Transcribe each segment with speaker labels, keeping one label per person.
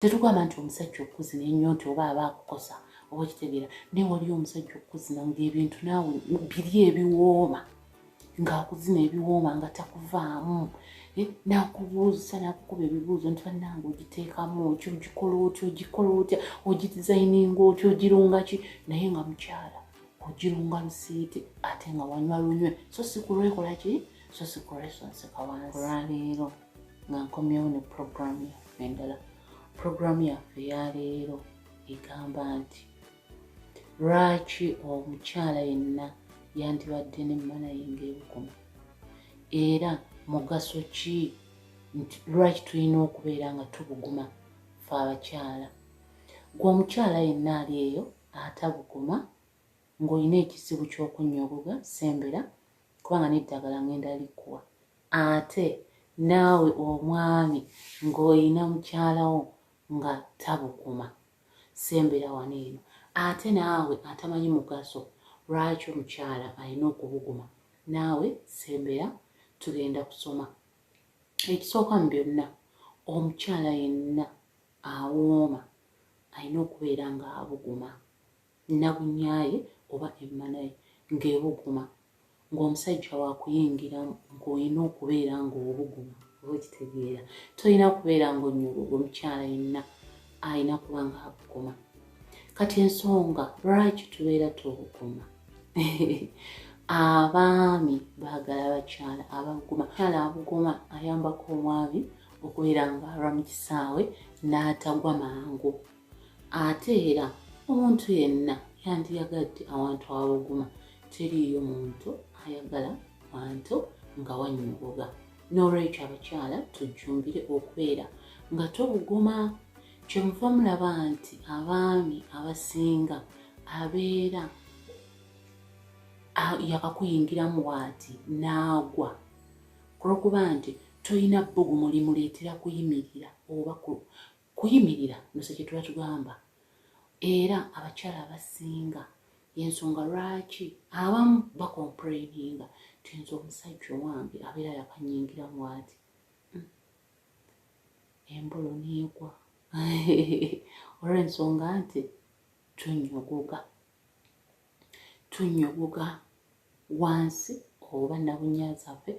Speaker 1: Tetugamba nti omusajja okukuzina ennyo nti oba aba akukosa oba okitegeera, naye waliyo omusajja okukuzina ng'ebintu naawe biri ebiwooma, ng'akuzina ebiwooma nga takuvaamu, n'akubuuza n'akukuba ebibuuzo nti bannange ogiteekamu otya, ogikola otya, ogikola otya, ogidizayininga otya, ogirunga ki, naye nga mukyala ogirunga lusiiti ate nga wanywa lunywe, so si kulwekola ki, so si kulwesonseka wansi. Olwaleero nga nkomyewo ne puroguramu yaffe endala. Puroguramu yaffe eyaleero egamba nti lwaki omukyala yenna yandibadde n'emmana ye ng'ebuguma, era mugaso ki nti lwaki tulina okubeera nga tubuguma ffe abakyala. Gwe omukyala yenna ali eyo atabuguma ng'olina ekizibu ky'okunnyogoga, sembera kubanga n'eddagala ngenda likuwa. Ate naawe omwami ng'olina mukyalawo nga tabuguma, sembera wano eno. Ate naawe atamanyi mugaso lwaki omukyala alina okubuguma, naawe sembera, tugenda kusoma. Ekisooka mu byonna, omukyala yenna awooma alina okubeera ng'abuguma, nabunyaye oba emmana ye ng'ebuguma, ng'omusajja wakuyingiramu ng'olina okubeera ng'obuguma, oba okitegeera, tolina kubeera ng'onnyogoga. Omukyala yenna alina kuba ng'abuguma. Kati ensonga lwaki tubeera tubuguma, abaami baagala abakyala ababuguma. Omukyala abuguma ayambako omwami okubeera ng'alwa mu kisaawe n'atagwa mangu. Ate era omuntu yenna yandiyagadde awantu awabuguma, teriiyo muntu ayagala wantu nga wannyogoga. N'olwekyo abakyala tujjumbire okubeera nga tubuguma. Kyemuva mulaba nti abaami abasinga abeera yakakuyingiramu waati n'agwa, kulwokuba nti tolina bbugumu limuleetera kuyimirira oba kuyimirira nosa kye tuba tugamba. Era abakyala abasinga yensonga lwaki abamu bakomplaininga nti nze omusajja owange abeera yakanyingiramu ati embolo neegwa, olw'ensonga nti tunnyogoga, tunnyogoga wansi oba nabunya zaffe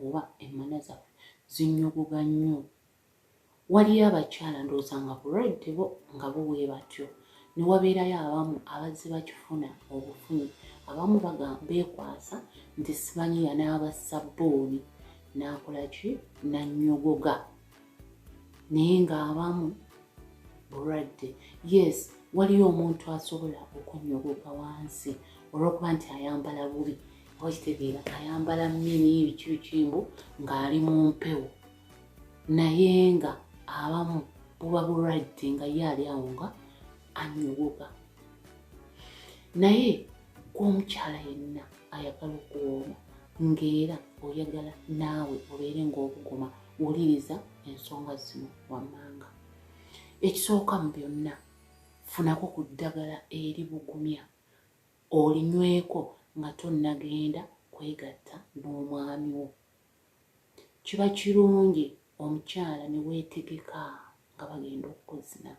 Speaker 1: oba emmana zaffe zinnyogoga nnyo. Waliyo abakyala ndowooza nga bulwadde bo nga bo bwe batyo, ne wabeerayo abamu abazze bakifuna obufunyi. Abamu beekwasa nti simanyi yanaaba sabbuuni n'akola ki n'annyogoga, naye ng'abamu bulwadde. Yes, waliyo omuntu asobola okunnyogoga wansi olw'okuba nti ayambala bubi, oba kitegeera ayambala mini biki bikimbu ng'ali mu mpewo, naye nga abamu buba bulwadde nga ye ali awo nga annyogoga. Naye gw'omukyala yenna ayagala okuwooma ng'era oyagala naawe obeere ng'obuguma, wuliriza ensonga zino wammanga. Ekisooka mu byonna, funako ku ddagala eribugumya olinyweko nga tonnagenda kwegatta n'omwami wo. Kiba kirungi omukyala ne weetegeka nga bagenda okukuzina.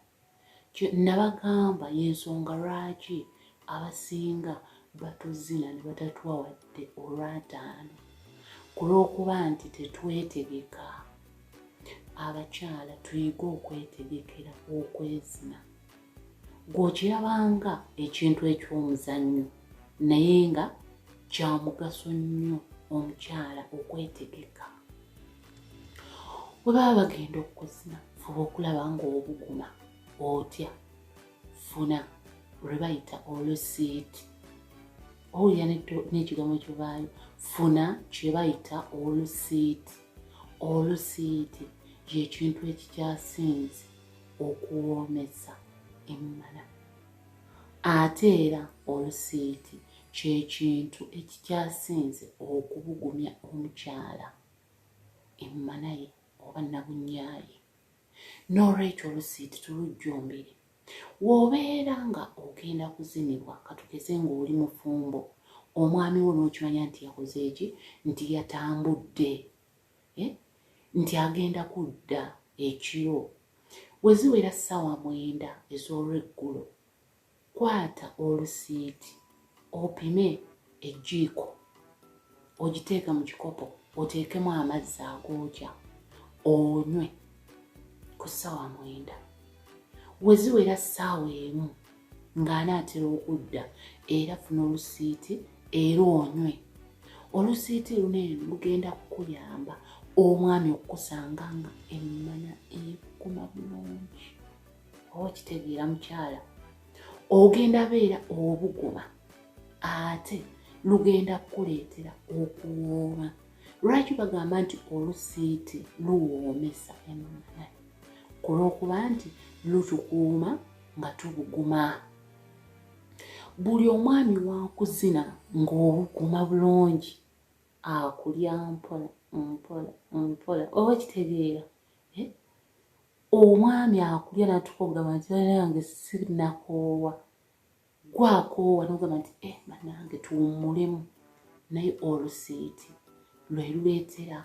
Speaker 1: Nabagamba y'ensonga lwaki abasinga batuzina ne batatuwa wadde olwataano, ku lw'okuba nti tetwetegeka. Abakyala tuyige okwetegekera okwezina. Gw'okirabanga ekintu eky'omuzannyo, naye nga kya mugaso nnyo omukyala okwetegeka. Bwe baba bagenda okukuzina, fuba okulaba ng'obuguma. Otya? Funa lwe bayita olusiiti, owulira n'ekigambo kivaayo, funa kye bayita olusiiti. Olusiiti y'ekintu ekikyasinze okuwoomesa emmana. Ate era olusiiti ky'ekintu ekikyasinze okubugumya omukyala emmana ye oba nabunnya ye. N'olwekyo olusiiti tulujjumbire. W'obeera nga ogenda kuzinibwa, katugeze ng'oli mufumbo, omwami wo n'okimanya nti yakoze eki, nti yatambudde, nti agenda kudda ekiro, Weziwera 9:00 ez'olweggulo, kwata olusiiti opime ejjiiko, ogiteeke mu kikopo, oteekemu amazzi agookya, onywe ku 9:00. Weziwera 1:00 ng'anaatera okudda, era funa olusiiti era onywe. Olusiiti luno eno lugenda kukuyamba omwami okukusanga nga emmana ekukuma bulungi. Oba okitegeera mukyala, ogenda beera obuguma ate lugenda kukuleetera okuwooma. Lwaki bagamba nti olusiiti luwoomesa emmana? Kulw'okuba nti lutukuuma nga tubuguma. Buli omwami wakuzina ng'obuguma bulungi, akulya mpola mpola mpola. Oba kitegeera, omwami akulya natuka okugamba nti banange sinakoowa, gwakoowa nogamba nti banange tuwummulemu. Naye olusiiti lwe luleetera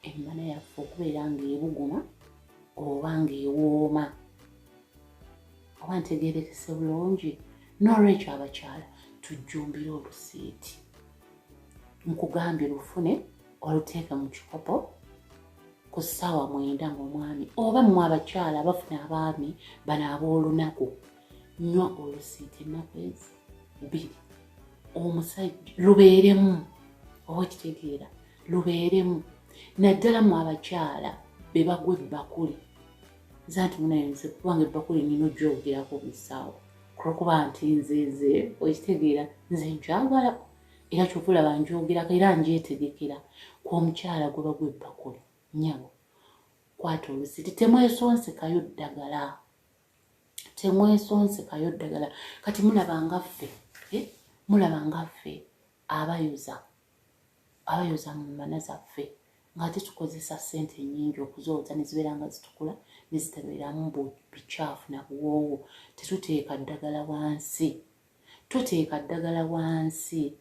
Speaker 1: emmana yaffe okubeera ng'ebuguma oba ng'ewooma. Oba ntegeerekese bulungi? N'olwekyo abakyala tujjumbire olusiiti. Nkugambye lufune, oluteeke mu kikopo ku 9:00 ng'omwami, oba mmwe abakyala abafuna abaami bano ab'olunaku, nywa olusiiti ennaku ezi 2, omusajja lubeeremu. Oba okitegeera, lubeeremu. Naddala mu abakyala be bagwa ebbakuli. Nze nti munaye nze kubanga ebbakuli nina ojjogerako buli ssaawa, kulwokuba nti nze okitegeera nze nkyagala, era kyova olaba njogerako era njetegekera ku omukyala gwe bagwa ebbakuli. Nnyabo, kwata olusiiti, temwesonsekayo ddagala, temwesonsekayo ddagala. Kati mulaba nga ffe, mulaba nga ffe abayoza mu mmana zaffe, ng'ate tukozesa ssente nnyingi okuzooza ne zibeera nga zitukula ne zitabeeramu bikyafu na buwoowo. Tetuteeka ddagala wansi, toteeka ddagala wansi.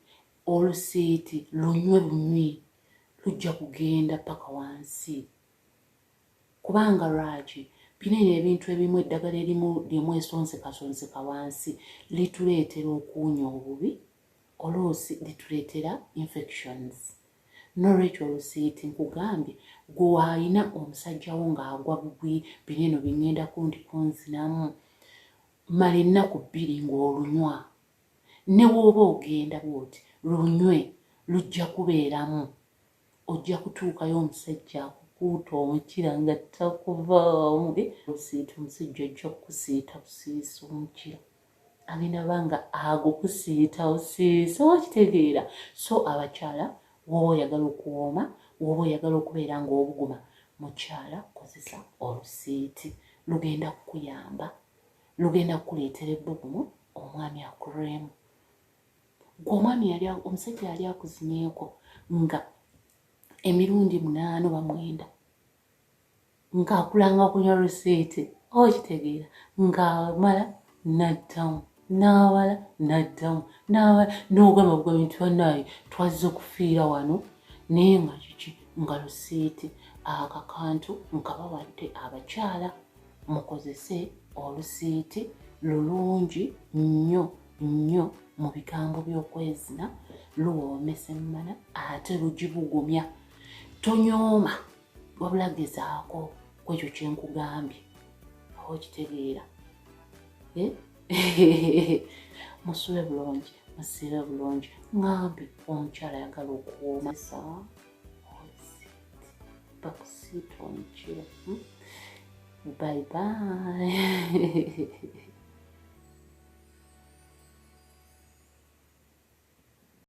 Speaker 1: Olusiiti lunywe bunywi, lujja kugenda paka wansi. Kubanga lwaki? Bino ebintu ebimu, eddagala erimu lyemwesonsekasonseka wansi lituleetera okuwunya obubi, oluusi lituleetera infections. N'olwekyo olusiiti nkugambye, gwe waalina omusajja wo ng'agwa bugwi, bino eno bingenda kundi kunzinamu, mala ennaku 2 ng'olunywa. Ne w'oba ogenda bw'oti lunywe, lujja kubeeramu. Ojja kutuukayo omusajja akukuuta omukira nga takuvaamu. Olusiiti omusajja ajja kukusiita busiisa omukira, agenda banga agukusiita busiisa. Okitegeera? So abakyala, w'oba oyagala okuwooma, w'oba oyagala okubeera ng'obuguma, mukyala kozesa olusiiti, lugenda kukuyamba, lugenda kukuleetera ebbugumu, omwami akulwemu. Gwe omwami yali, omusajja yali akuzinyeeko nga emirundi 8 oba 9 ng'akulanga kunywa lusiiti, okitegeera, ng'amala n'addamu, n'awala n'addamu, n'awala, n'ogamba bugambi nti bannaaye twazze okufiira wano, naye nga kiki? Nga lusiiti. Akakantu nkabawadde abakyala, mukozese olusiiti, lulungi nnyo nnyo mu bigambo by'okwezina, luwoomesa emmana ate lugibugumya. Tonyooma, wabula gezaako ku ekyo kye nkugambye. Oba okitegeera? Musule bulungi, musiibe bulungi. Ŋŋambye omukyala ayagala okuwooma olusiiti, bakusiita omukira. Bye bye.